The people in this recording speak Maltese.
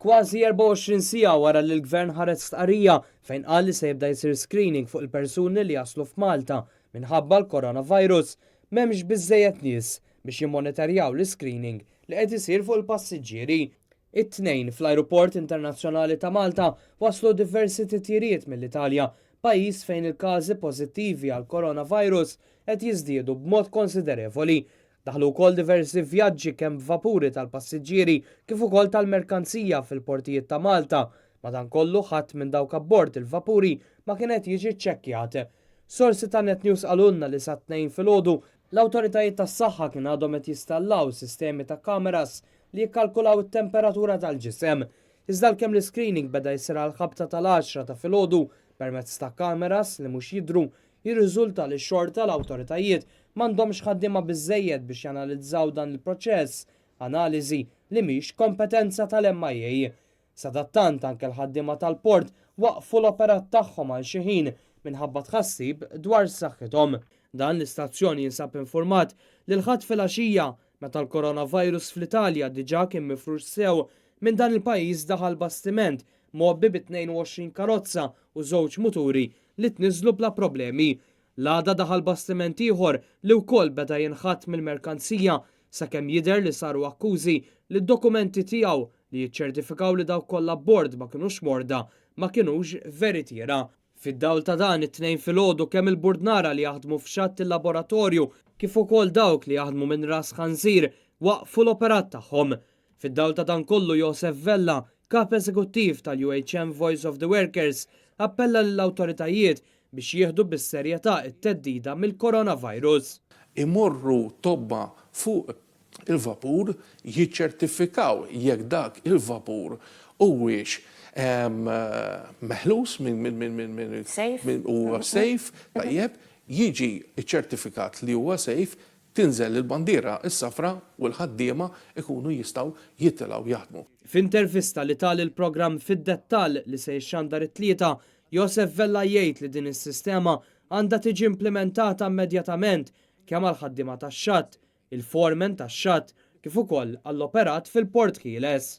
Kważi 24 siegħa wara li l-Gvern ħareġ stqarrija fejn qal li se jibda jsir screening fuq il-persuni li jaslu f'Malta minħabba l-coronavirus, m'hemmx biżżejjed nies biex jimmonitorjaw l-iscreening li qed isir fuq il-passiġġieri. It-Tnejn, fl-Ajruport Internazzjonali ta' Malta waslu diversi titjiriet mill-Italja, pajjiż fejn il-każi pożittivi għall-coronavirus qed jiżdiedu b'mod konsiderevoli. Daħlu wkoll diversi vjaġġi kemm b'vapuri tal-passiġġieri kif ukoll tal-merkanzija fil-portijiet ta' Malta. Madankollu ħadd minn dawk abbord il-vapuri ma kien qed jiġi ċċekkjat. Sorsi ta' Net News qalulna li sat-Tnejn filgħodu, l-awtoritajiet tas-saħħa kien għadhom qed jistallaw sistemi ta' kameras li jikkalkulaw it-temperatura tal-ġisem. Iżda għalkemm l-iscreening beda jsir għall-ħabta tal-għaxra ta' filgħodu permezz ta' kameras li mhux jidhru, Jirriżulta li xorta l-awtoritajiet m'għandhomx ħaddiema biżżejjed biex janalizzaw dan il-proċess, analiżi li mhix kompetenza tal-MIA. Sadattant anke l-ħaddiema tal-port waqqfu l-operat tagħhom għal xi ħin minħabba tħassib dwar saħħithom. Dan l-istazzjon jinsab infurmat li l-Ħadd filgħaxija, meta l-coronavirus fl-Italja diġà kien mifrux sew, minn dan il-pajjiż daħal bastiment mgħobbi bi 22 karozza u żewġ muturi li tniżżlu bla problemi. L-għada daħal bastiment ieħor li wkoll beda jinħatt mill-merkanzija sakemm jidher li saru akkużi li d-dokumenti tiegħu li jiċċertifikaw li dawk kollha abbord ma kinux morda ma kinux veritiera. Fid-dawl ta' dan, it-Tnejn filgħodu kemm il-burdnara li jaħdmu f'xatt il-laboratorju kif ukoll dawk li jaħdmu minn Ras Ħanżir waqqfu l-operat tagħhom. Fid-dawl ta' dan kollu Josef Vella, Kap Eżekuttiv tal-UHM Voice of the Workers, appella lill-awtoritajiet biex jieħdu bis-serjetà t-theddida mill-coronavirus. Imorru tobba fuq il-vapur jiċċertifikaw jekk dak il-vapur huwiex meħlus minn huwa safe, tajjeb, jiġi ċċertifikat li huwa safe, Tinżel il-bandiera s-safra u l-ħaddiema jkunu jistgħu jitilgħu jaħdmu. F'intervista li ta lill-programm Fid-Dettall li se jixxandar it-Tlieta, Josef Vella jgħid li din is-sistema għandha tiġi implimentata immedjatament kemm għall-ħaddiema tax-xatt, il-foremen tax-xatt kif ukoll għall-operat fil-Port Ħieles.